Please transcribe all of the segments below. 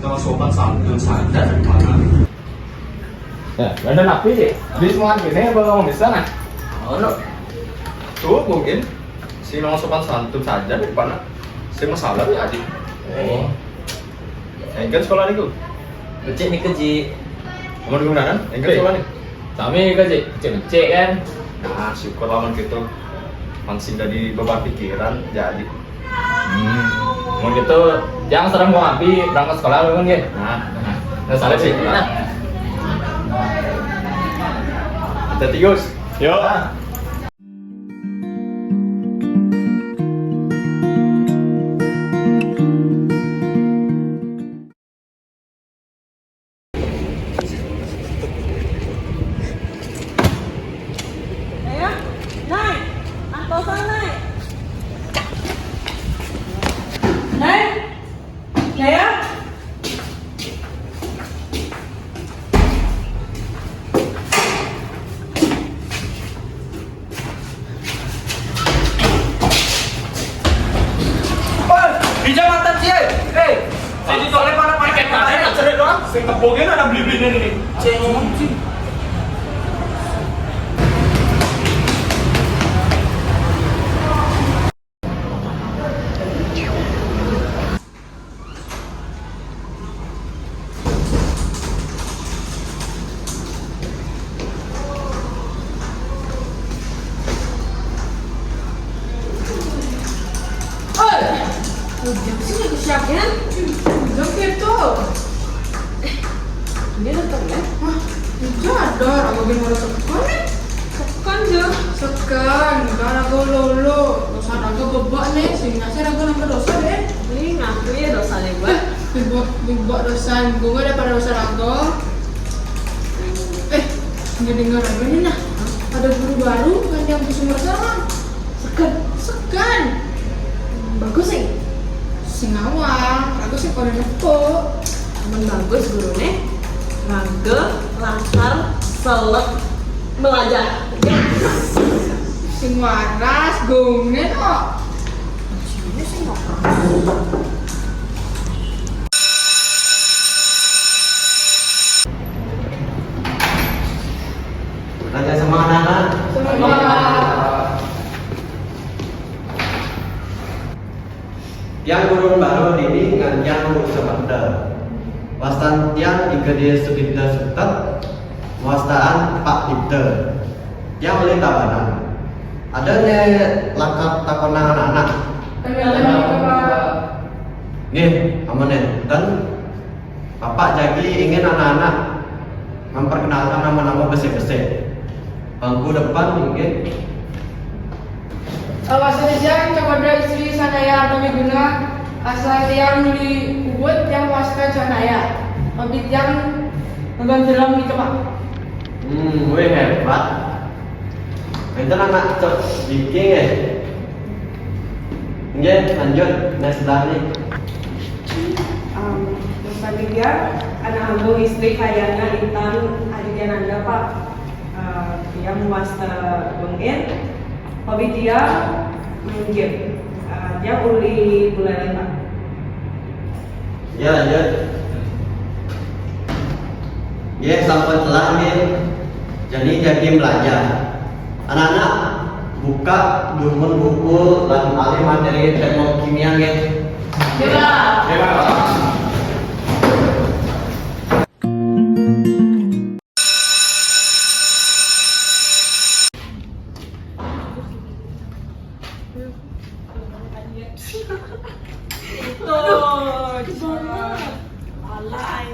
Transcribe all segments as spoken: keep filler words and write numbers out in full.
Kalau sopan santun saja, Pak. Ya, ada napi, Cik? Di semua gini, apa ngomong di sana? Oh, no. Tuh, mungkin si ngomong sopan santun saja, Pak. Si masalah ya, Adik. Oh. Engken sekolah niku. Becik niku, Ji. Amun gimana? Engken sekolah nih. Sami niku, Ji. Becik-becik kan. Nah, syukur lamun gitu. Mangsing dari beban pikiran jadi. Hmm. Mun gitu, yang serem mau abi berangkat sekolah, mun nggih. Nah, nah, salah sih. Nah. Kita tius. Yo. Naya, Nay, antosan, Nay. Nay, Naya. Woi, di jambatan cie. Eh, saya ditolak mana pakai kata yang cerita doang. Saya tepungin ada beli-belinya nih. Cewek sih. Oi, ujang sih nggak kesiapan. Ujang gitu. Eh, ini datang ya? Wah, ujang ada. Aku gini mau datang ke mana? Sekan ya. Sekan, gara-gara lolo. Dosa raga bebak nih, sehingga saya raga nambah dosa deh. Ini ngaku ya dosa nih, Mbak. Bebak, bebak dosa, gue ada pada dosa raga. Eh, nggak dengar apa nih nah? Ada guru baru kan yang bisa masalah. Sekan. Sekan. Bagus sih. Sing awal, raga sih pada nepuk. Amun bagus gurune, raga lakar selek belajar. Sing waras, gongnya kok. Sini sing waras. Raga semangat, anak-anak. Semangat. Tiang gurun baru dini ngan tiang guru semester. Wastan tiang Igede Sudibda Sutet, wastaan Pak Dibda. Tiang ulih tabanan. Ada ne lakar takonang anak-anak? Nggih, amun enten. Bapak jagi ingin anak-anak memperkenalkan nama-nama besik-besik. Bangku depan, nggih. Awasana tiang Cok Wadra istri sanaya Arta Miguna, asal tiang di Ubud, tiang wasta Cok Naya. Hobi tiang nonton film di Kemang. Hmm, wih, hebat. Enten anak Cok Diki, nggih. Nggih, lanjut, next Dani. Um, Bapak Tiga, anak Agung istri Kayana Intan Adityananda, Pak. Uh, dia mewasta bengin, hobi dia main game. Uh, dia uli bulai, Pak. Ya, lanjut. Ya, sampun telah, Min. Jadi, jadi belajar. Anak-anak, buka dumun buku lan alih materi teknik kimia, nggih. Ya. Ya. Tuh, coba. Alay.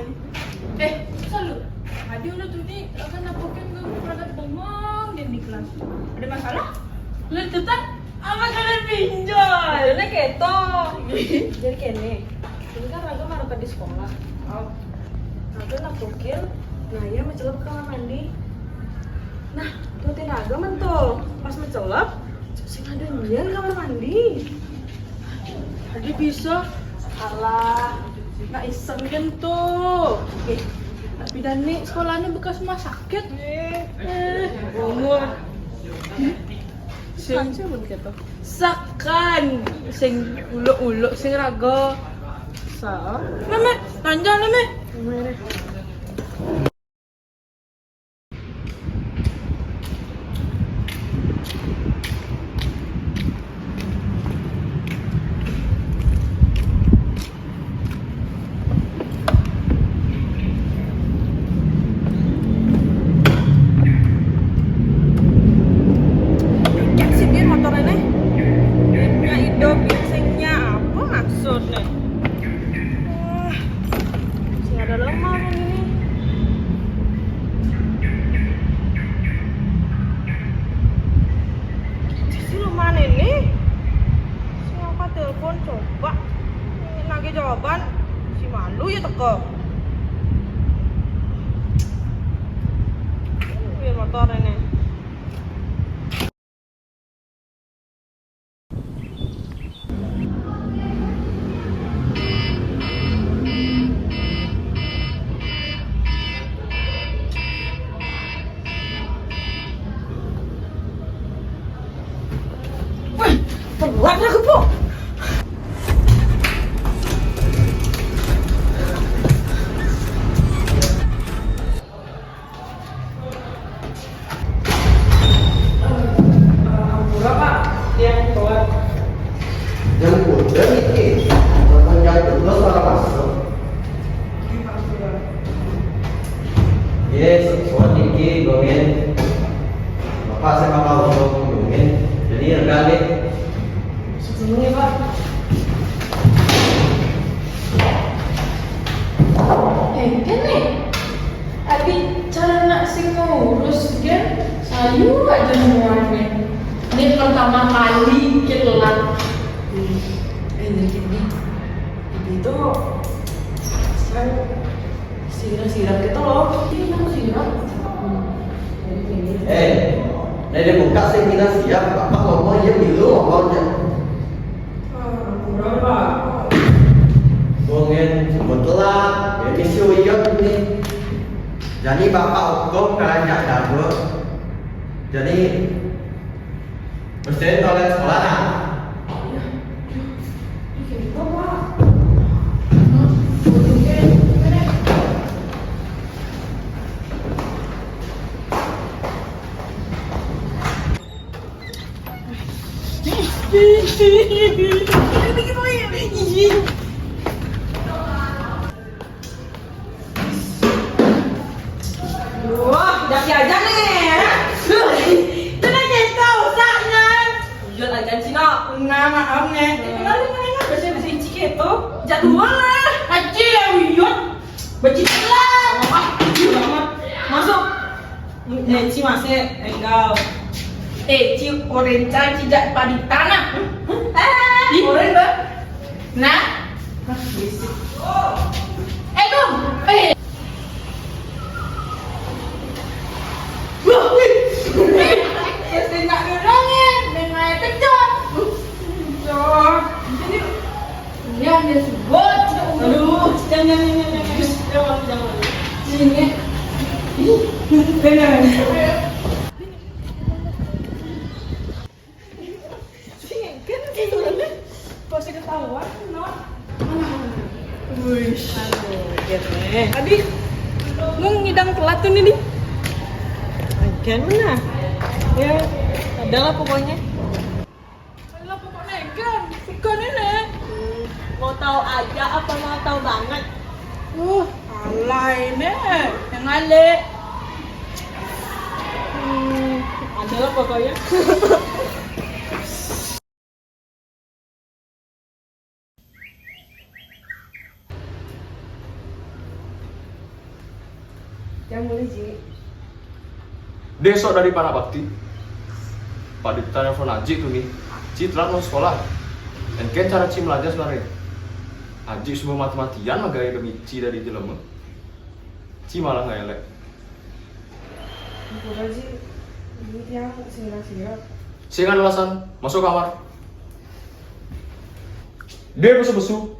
Eh, salu. Tadi udah tuh nih, kan napokin gue berangkat bengong di kelas. Ada masalah? Lu tetap apa kalian pinjol? Jadinya keto. Jadi kene. Ini kan raga marakat di sekolah. Oh. Raga napokin, nah ya mencelep ke kamar mandi. Nah, tuh tinaga mentul. Pas mencelep, sing ada nyian kamar mandi. Tadi bisa, alah, nah iseng kan tuh. Eh, tapi Dani sekolahnya bekas rumah sakit. Eh, umur. Sing sakan, sing uluk-uluk, sing raga. Nah, Mé, nanjak nah, Mé. Cek sih, Bin, motor ini. Binnya ido, bin sing nya, apa maksudnya? Wah, masih ada lemah ini. Sing mana ini? Siapa telepon coba? Nagih jawaban. Si malu ya teko. Biar motor ini. Wih, telat aku, Po. Ampura, Pak. Yang telat. Yang udah iki. Nonton jam dua belas baru masuk. Yes, soal iki, Bang, ya. Bapak saya bakal ngomong, Bang, ya. Jadi, ya udah, deh. Sebelumnya, Pak. Eh, kan nih. Abi cara nak sing ngurus, kan? Sayu aja semuanya. Ini pertama kali kita telat. Eh, jadi gini. Itu kan siram-siram gitu loh. Siram-siram. Eh, nah, dia buka sih, bilang siap, Bapak ngomong, iya, milu ngomongnya. Kurang, Pak. Bongen, sebut telat, ya, misi uyut nih. Jadi Bapak hukum kerja dapur. Jadi, bersihin toilet sekolah, nah. Wah, dah aja nih. Tenang ya, kau sana. Iya, aja Cina. Nah, maaf nih. Kenapa mereka bersih-bersih cik itu? Jadwal lah. Aci ya, uyut. Becik lah. Wah, lucu banget. Masuk. Eh, Ci masih enggak. Eh, Ci orang cari jak padi tanah. Eh, orang ber. Nah. Ah, berisik. Eh, Gong. Eh. Loh, wih. Ya, saya nggak dorongin, main main kejot. Kejot. Jadi, iya, dia sebut. Aduh, jangan, jangan, jangan, jangan. Jangan, jangan. Sini. Ih, bener. Kan sih, soalnya kok saya ketahuan, no. Wih. Aduh, gitu, eh. Abi, lu ngidang telat tuh nih, Di. Kan mana? Ya, adalah pokoknya. Adalah pokoknya, kan. Bukan ini. Hmm, mau tahu aja apa mau tahu banget? Uh, alay nih, yang alay. Hmm, adalah pokoknya. Yang boleh, Ji. Besok dari Panak Bakti. Pada kita nelfon Aji tuh nih. Ci telat mau sekolah. Engken cara Ci belajar sebenarnya. Aji semua mati-matian mah gaya demi Ci dari jelema. Ci malah ngelek. Ampura, Ji. Ini tiang sira-sira. Sing alasan, masuk kamar. Dia besu-besu.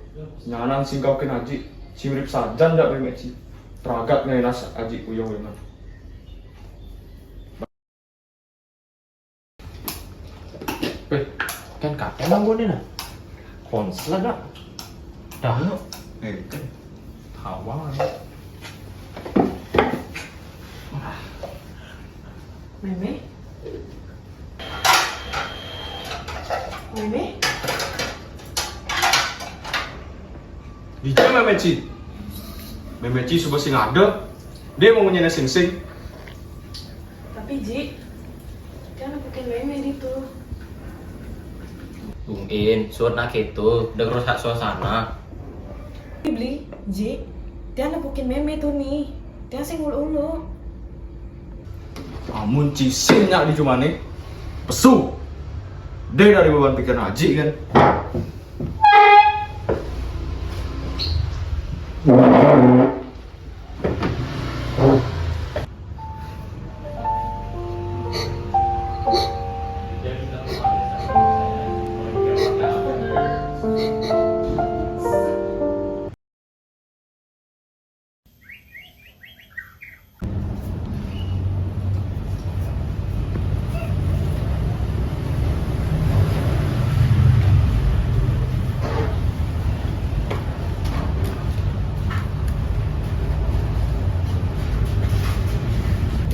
Nyanan sing kau kena Aji. Si mirip sajan dak bemeci. Teragat ngenas Aji uyong-uyangan. Eh, kan kakek nang gua nih, nah. Konslet, dah. Dah, yuk. Eh, kan. Hawa. Mémé? Mémé? Dija Mémé Ci? Mémé Ci suba sing ada. Dia mau nyené sing-sing. Tapi, Ji, kan aku kan Mémé itu. Bung In, suut nak itu, udah ngerusak suasana. Beli, Ji, dia nepukin Mémé tuh nih. Dia sing ulu-ulu. Amun Ci sing nyak di jumane, pesu. Deh dari beban pikiran Aji kan.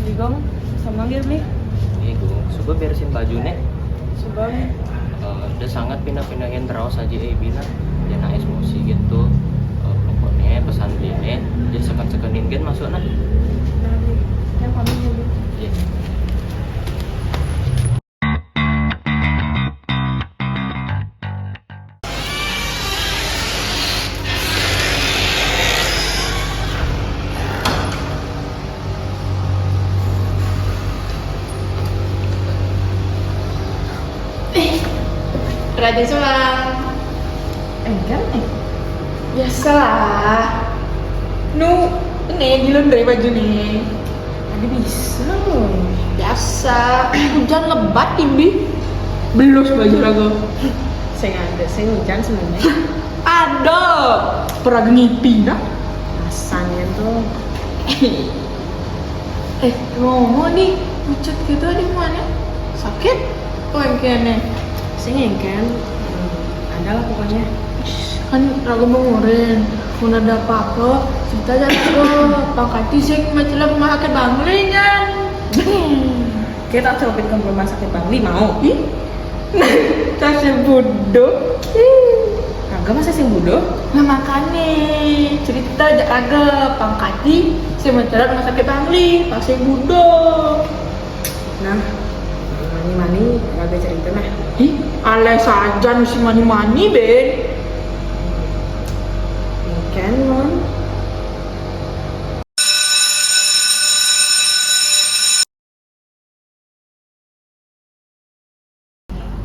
Digong, sama manggil nih. Digong, coba beresin baju nih. Coba nih. Eh, udah sangat pindah-pindahin terus aja, eh, bilang. Jangan emosi gitu. Eh, pokoknya pesan dia nih, dia seken-sekenin gen masuk nah. Nah, nih. Yang pamit dulu. Iya. Eh, Raja Sulang. Eh, kan, eh. Biasalah. Nu, ini di laundry baju nih. Tadi bisa loh. Biasa. Hujan lebat, Imbi. Belus baju raga. Sing ada, sing hujan sebenarnya. Ada. Pernah ngipi dah. Rasanya tuh. Eh, ngomong nih, pucet gitu di mana? Sakit? Oh, yang kene. Sing yang kan. Hmm, ada lah pokoknya. Kan raga mengurin. Mun ada apa-apa, cerita aja ke Pak Kati sing macelah rumah sakit Bangli kan. Kita celupin ke rumah sakit Bangli, mau? Ih, nah, kasih bodoh. Ih. Raga masa sing bodoh? Nah, makanya cerita aja raga Pak Kati sing macelah rumah sakit Bangli, pas sing bodoh. Nah, mani-mani raga cerita nah. Ih, alé saja nu si mani-mani, Ben. Kan, Mon?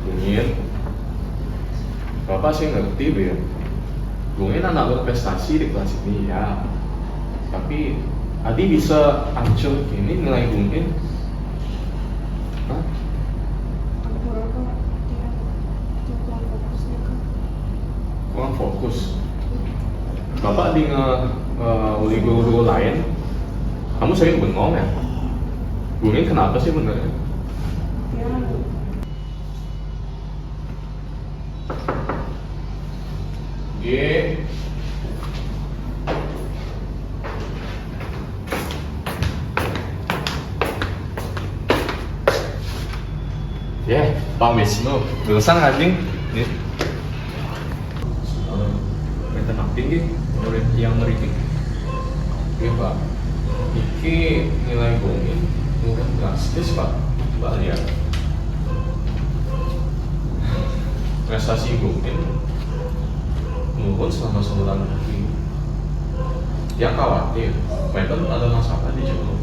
Bungin, Bapak sih ngerti, Bun. Bungin anak berprestasi di kelas ini, ya. Tapi, Adi bisa hancur gini nilai Bungin. Hah? Kurang fokus. Bapak di nge, eh, uli guru-guru lain, kamu sering bengong ya? Bungin kenapa sih benernya? Ya. Ye. Ye, Pak Wisnu, dosa ngading. Ye. Minta maaf tinggi, murid yang meriki. Oke, Pak. Niki nilai Bungin turun drastis, Pak. Pak lihat. Prestasi Bungin menurun selama sebulan lebih. Dia khawatir, Medan ada masalah di jero.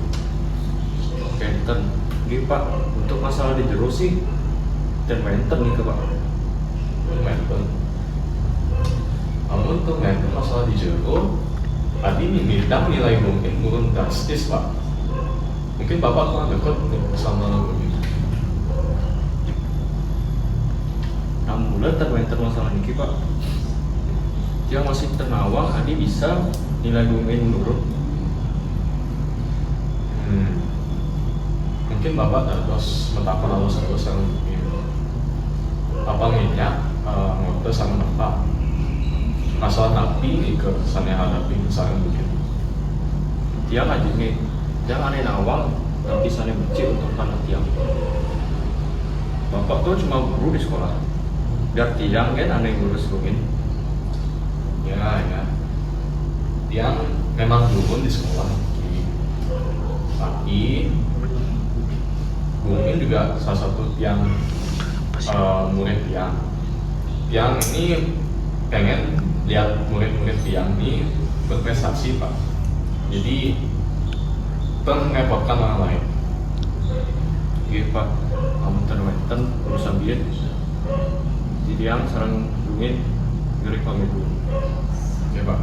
Medan, nggih, Pak. Untuk masalah di jero sih, dan Medan nih, Pak. Medan. Namun untuk Medan masalah di jero, tadi nih bidang nilai Bungin menurun drastis, Pak. Mungkin Bapak kurang dekat nih sama Bungin. Namun, terwenter masalah niki, Pak. Dia masih tenawang, adi bisa nilai Bungin menurun. Hmm. Mungkin Bapak dados metakon alus-alus yang mungkin. Apa ngenyak, eh, ngote sama Bapak? Masalah napi nika sané hadapi sareng Gung In? Tiang ajak né, tiang ané nawang napi sané becik untuk panak tiang. Bapak tuh cuma guru di sekolah. Biar tiang kan ané ngurus Gung In. Ya, ya. Tiang memang guru di sekolah. Tapi Gung In juga salah satu tiang, eh, murid tiang. Tiang ini pengen lihat murid-murid tiang ini berprestasi, Pak. Jadi, ten merepotkan orang lain. Oke, Pak. Kamu ten wenten urusan dia. Jadi, yang sareng Gung In, gering pamit dulu. Oke, Pak.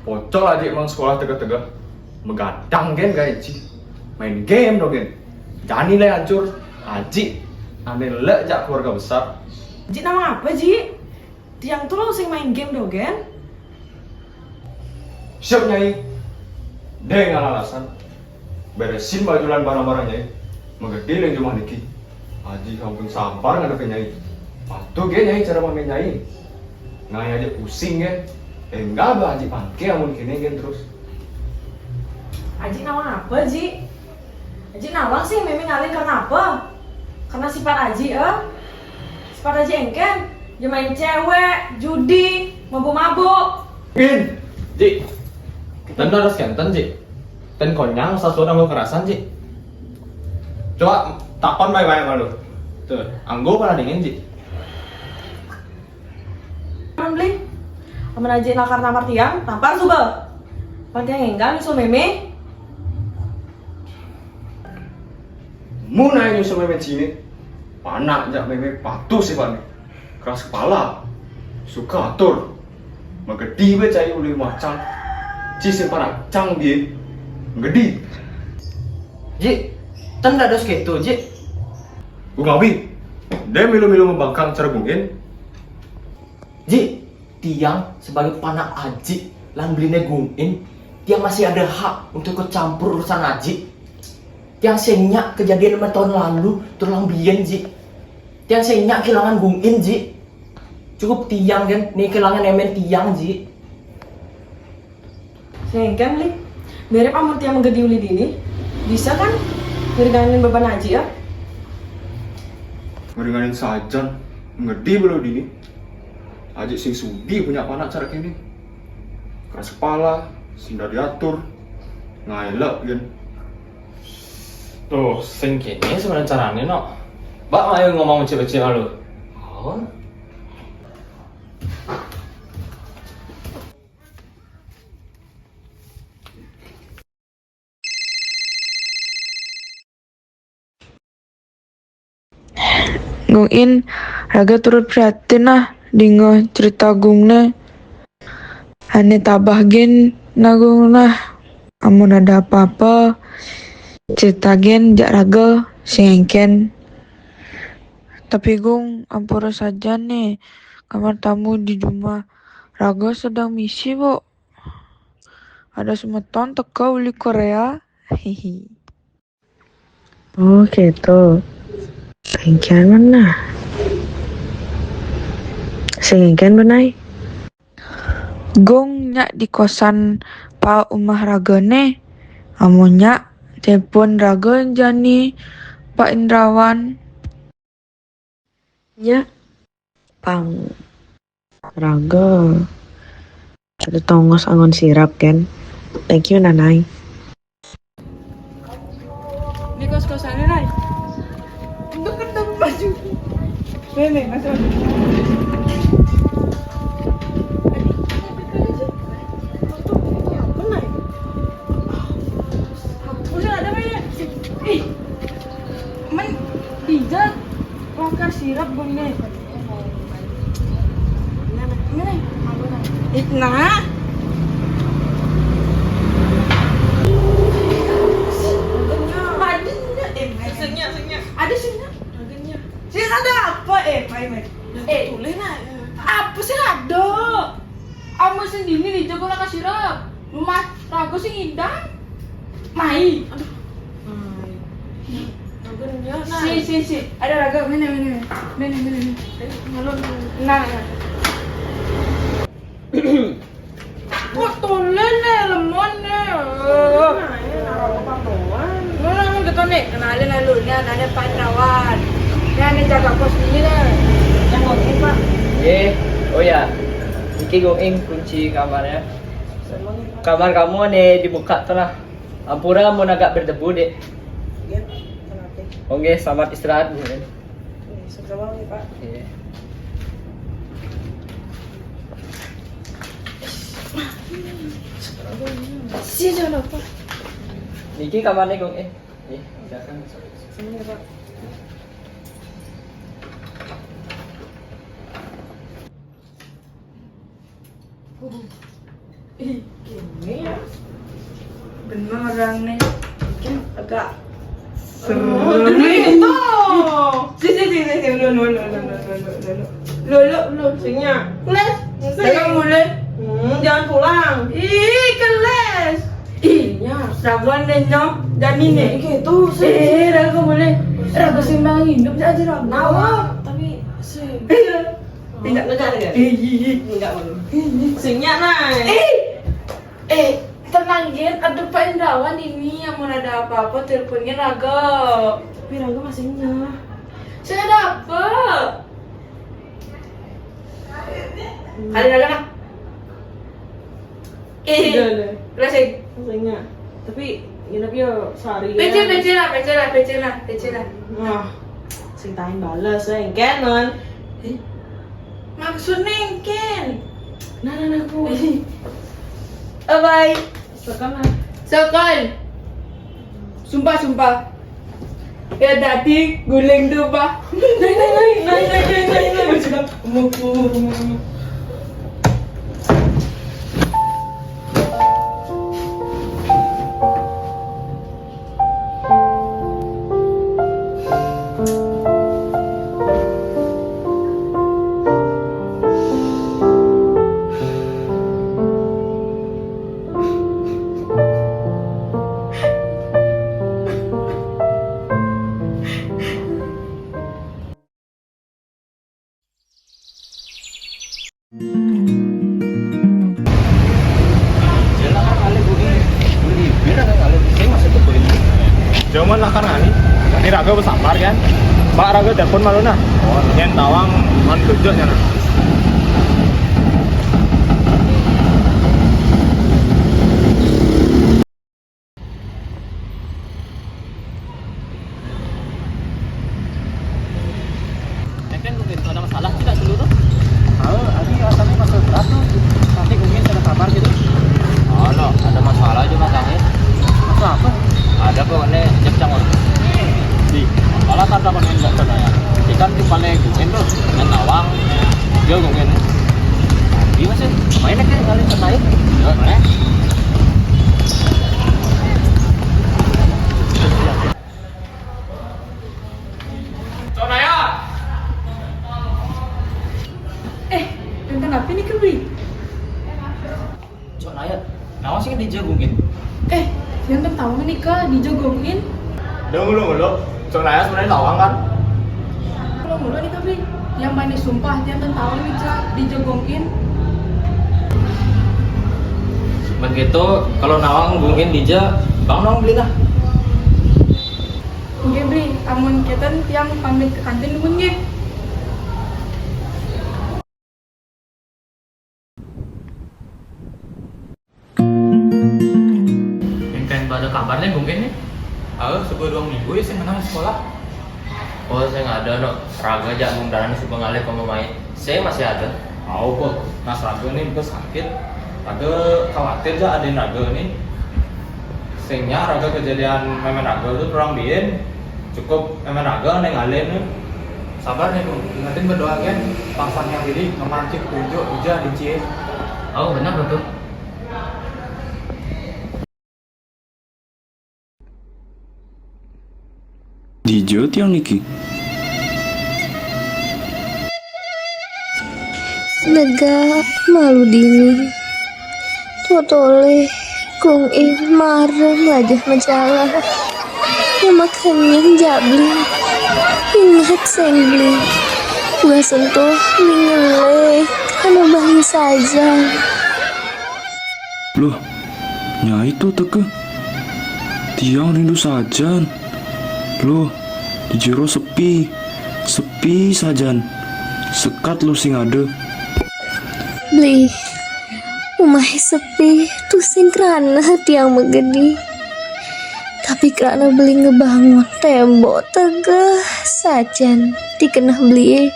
Pocol ajik mang sekolah tegeh-tegeh. Begadang gén gaé, Ji. Main game dong gén. Jani lé hancur. Ajik. Ané lé jak keluarga besar. Ji, nawang apa, Ji? Tiang tuh lo sing main game dong gén. Siap, Nyai. Deng alasan. Beresin baju lan barang-barang, Nyai. Magedi lé jumah niki. Ajik sampun sabar ngadepin Nyai. Patuh gén Nyai cara pamit Nyai. Nyai ajik pusing gén. Enggak bah ajik pangké amun kéné gén terus. Ajik nawang apa, Ji? Ajik nawang sih mémé ngalih karena apa? Karena sifat ajik, eh? Sifat ajik éngkén. Dia main cewek, judi, mabuk-mabuk. In, Ji. Ten harus kenten, Ji. Ten konyang, sasuat anggo kerasan, Ji. Coba takon baik-baik malu. Tuh, anggo pala dingin, Ji. Amun beli, amun ajik nakar-nakar tiang, tampar suba. Pan tiang énggal nyusul mémé. Mun aé nyusul mémé sini, panak jak mémé patuh sifatné. Keras kepala, suka atur. Magedi bé cai uli macang. Ci sing panak cang bié. Magedi. Ji, ten dados kéto, Ji. Gung Abi, dé milu-milu membangkang cara Gung In. Ji, tiang sebagai panak ajik lan beliné Gung In, tiang masih ada hak untuk ikut campur urusan ajik. Tiang sing nyak kejadian lima tahun lalu terulang biyen, Ji. Tiang sing nyak kehilangan Gung In, Ji. Cukup tiang kan, nih kehilangan émén tiang, Ji. Sing éngkén, Li. Mirip amun tiang magedi uli dini. Bisa kan ngeringanin beban ajik, ya? Ngeringanin sajan, magedi beli dini. Ajik sing sudi punya panak cara kéné. Keras kepala, sing enda diatur, ngaélek gén. Tuh, sing kéné sebenarnya carané, no. Bak, ayo ngomong becik-becik malu. Oh. Gung In, raga turut prihatin nah dingeh cerita Gung né. Ané tabah gén nah Gung nah. Amun ada apa-apa, cerita gén jak raga sing éngkén. Tapi Gung, ampura saja né, kamar tamu di jumah raga sedang misi, Bu. Ada semeton teka uli Korea. Hihi. Oh, kéto. Éngkén mana? Sing éngkén benai. Gung nyak di kosan pa umah ragané. Amun nyak, telepon raga jani Pak Indrawan. Nya, pang raga. Ada tongos angon sirap, kan? Thank you, Nanai. Di kos-kosannya, Nay. Untuk ketemu baju. Nih, nih, masuk. Apa, Nay? Udah ada, Nay. Ih, men, Ijat. Lakar sirap gong né. Nah, nah. Itna. Sing nya, sing nya. Ada sing nya. Ada nya. Sing ada apa? Eh, main, main. Eh, tulen aja. Apa sih ada? Amun sing dini di jago nak kasirap. Rumah rago sing indah. Mai. Aduh. Mai. Rago nya, nah. Si, si, si. Ada rago. Mana, mana, mana? Mana, mana, mana? Eh, ngalun. Nah, nah. Kok tulen nih, lemon nih. Nah, ini naro apa doang? Mana, mana, kita nih, kenalin lalu. Ini anaknya Pak Irawan. Ini anak jaga kos ini nih. Yang ngomong, Pak. Eh, oh ya. Iki Gung Ing kunci kamarnya. Kamar kamu nih dibuka tuh lah. Ampura mun agak berdebu, Dek. Iya, Pak. Tenang, Pak. Oke, selamat istirahat, Bu. Iya, sama-sama, Pak. Iya. Sini, jangan lupa. Niki kamarnya, Gung. Eh, eh, silakan. Sini, Pak. Ih, ini ya. Bener orang nih. Mungkin agak serem. Itu. Sini, sini, sini. Lu, lu, lu, lu, lu, lu, lu, lu. Lu, lu, lu, sini ya. Kelas. Jangan mulai. Hmm, jangan pulang. Ih, kelas. Ih, ya. Sabuan deh, nyok. Dan ini. Gitu, eh, ragu mulai. Ragu sing bangun hidup aja, ragu. Nawa, tapi sih. Iya. Tidak negara ya? Iya. Enggak, Bang. Sing nya, nah. Eh, eh, tenang, Gen. Ada Pak Indrawan ini, yang mau ada apa-apa, teleponnya Raga. Tapi Raga masih nya. Saya ada apa? Hmm. Ada Raga, nah. Eh, udah, udah. Closing. Closing nya. Tapi nginep yo sehari. Pecel, pecel lah, pecel lah, pecel lah, pecel lah. Wah, sing tain bales, eh, engken, non. Eh, maksudnya engken. Nah, nah, nah, aku. Bye bye. Sekon lah. Sekon. Sumpah, sumpah. Ya, tadi guling tuh, Pak. Naik, naik, naik, naik, naik, naik, naik, naik. Jaman lah kan ngani. Ini Raga bersabar kan. Pak Raga telepon malu nah. Yang tawang man kerja nya nah. Kan mungkin ada masalah tidak dulu tuh. Tahu, lagi rasanya masuk berat tuh. Nanti mungkin ada kabar gitu. Oh, no, ada masalah aja makanya. Masalah apa? Ada kok, ini cek cang. Di, malah kata kau nggak percaya. Ikan di paling mungkin tuh, main nawang. Dia mungkin. Iya sih, main aja kali terbaik. Iya, mana? Cok Naya. Eh, tentang apa nih, Kebri? Cok Naya, nawa sih dijagungin? Eh, yang tentang apa nih, Kak, dijagungin? Dong, lu, lu. Cok Naya sebenarnya tawang kan? Kalau mulu nih, Kebri, yang manis sumpah, yang tentang apa nih, Kak, dijagungin? Begitu, kalau nawang gungin dija, bang nawang beli lah. Nggih, Bri, amun keten tiang pamit ke kantin dulu nggih. Yang kan pada kabar nih mungkin nih. Halo, sebelum dua minggu ya sih menang sekolah. Oh, saya nggak ada, no. Raga aja mung dalan suka ngalih pemain. Saya masih ada. Au, kok. Nah, Raga nih bekas sakit. Raga khawatir aja ada Raga nih. Sing nya Raga kejadian memen Raga tuh kurang biin. Cukup memen Raga neng alin nih. Sabar nih, Bung. Ingetin berdoa kan. Pangsang yang diri ngemancing tunjuk hujan di cie. Oh, benar betul. Di Jauh tiang niki. Nega malu dini. Totole kung ing marem lajah majalan. Yang makenyang jak beli. Ingat seng beli. Gua sentuh mingele. Karena bangi saja. Loh, nyai to teka. Tiang rindu sajan. Loh, di jero sepi. Sepi sajan. Sekat luh sing ada. Beli, umah sepi tusing krana tiang magedi. Tapi krana beli ngebangun tembok tegeh sajan di keneh beli.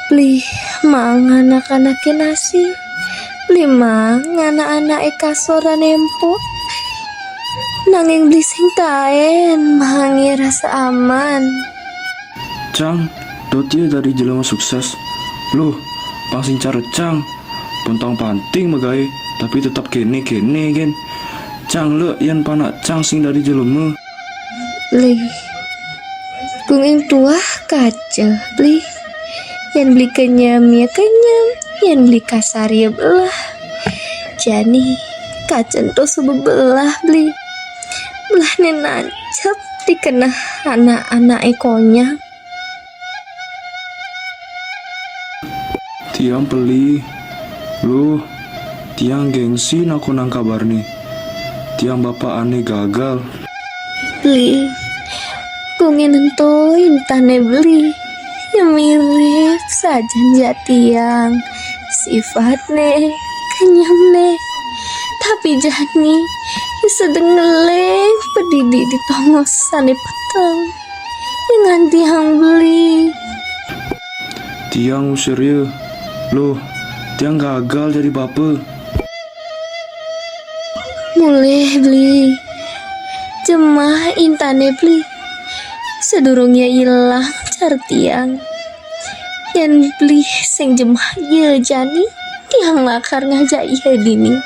Beli maang anak-anake nasi. Beli maang anak-anake kasor nempo. Nanging beli sing taen maange rasa aman. Cang, dot ia dadi jelema sukses. Loh, pang sing cara cang. Pontang-panting magae, tapi tetep kene-kene gen. Cang le yen panak cang sing dadi jelema. Beli. Kung ing tuah kaca, beli. Yen beli kenyem ya kenyem, yen beli kasar ya belah. Jani kaca ento suba belah, beli. Belahne nancep di keneh anak-anake konyang. Tiang pelih, luh, tiang gengsi nakonang kabarne. Tiang bapakane gagal. Beli, kung ento intane beli. Ya mirip sajan jak tiang. Sifatne, kenyemne. Tapi jani, ya sedeng ngeleng pedidi di tongosane peteng. Nganti hang beli. Tiang usir ya. Loh, tiang gagal jadi bapa. Mulih beli. Jemah intane beli. Sedurung ya ilang car tiang. Yen beli sing jemah ya jani, tiang lakar ngajak ya dini.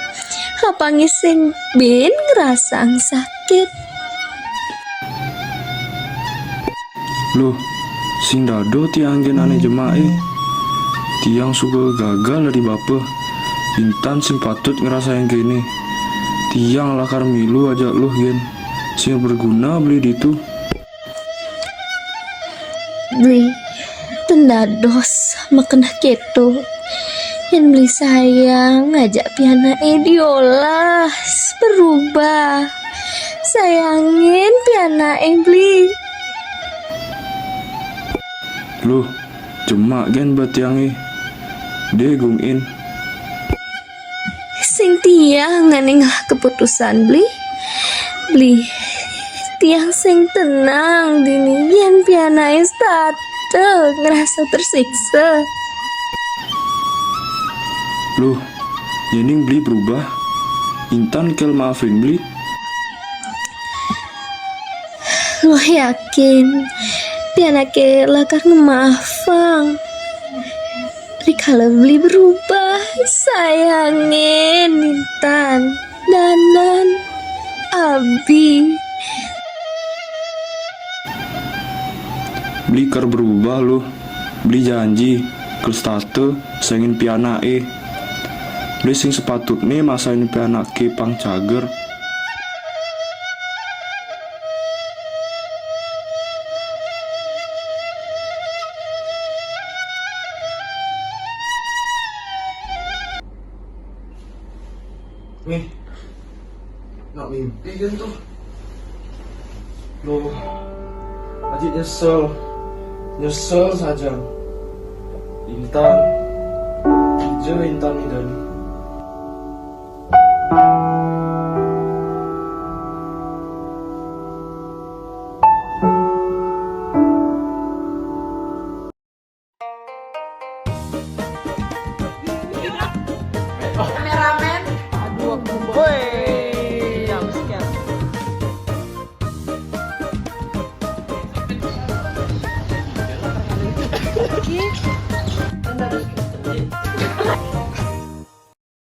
Apange sing ben ngrasang sakit. Loh, sing dado tiang gen ane jemake. Tiang suba gagal dadi bapa. Intan sing patut ngrasayang kene. Tiang lakar milu ajak luh gen. Sing berguna beli ditu. Beli, ten dados makeneh keto. Yen beli sayang ngajak pianake diolas berubah. Sayangin pianake beli. Loh, jemak gen batiange. Deh gungin. Sing tiang ane ngelah keputusan beli. Beli tiang sing tenang dini yen pianake setata ngerasa tersiksa. Loh, yening beli berubah, Intan kel maafin beli. Luh yakin, pianake lakar ngemaafang. Rikala beli berubah, sayange Intan, Danan, Abi. Beli ker berubah luh. Beli janji, kel setata, sayangin pianake. Beli sing sepatutne masain pianake pang cager. Nih, nak mimpi kan tuh. Loh, aji nyesel. Nyesel saja. Intan. Ijo Intan idani. Kameramen. Aduh, aku boy. Ya, sekian. Oke.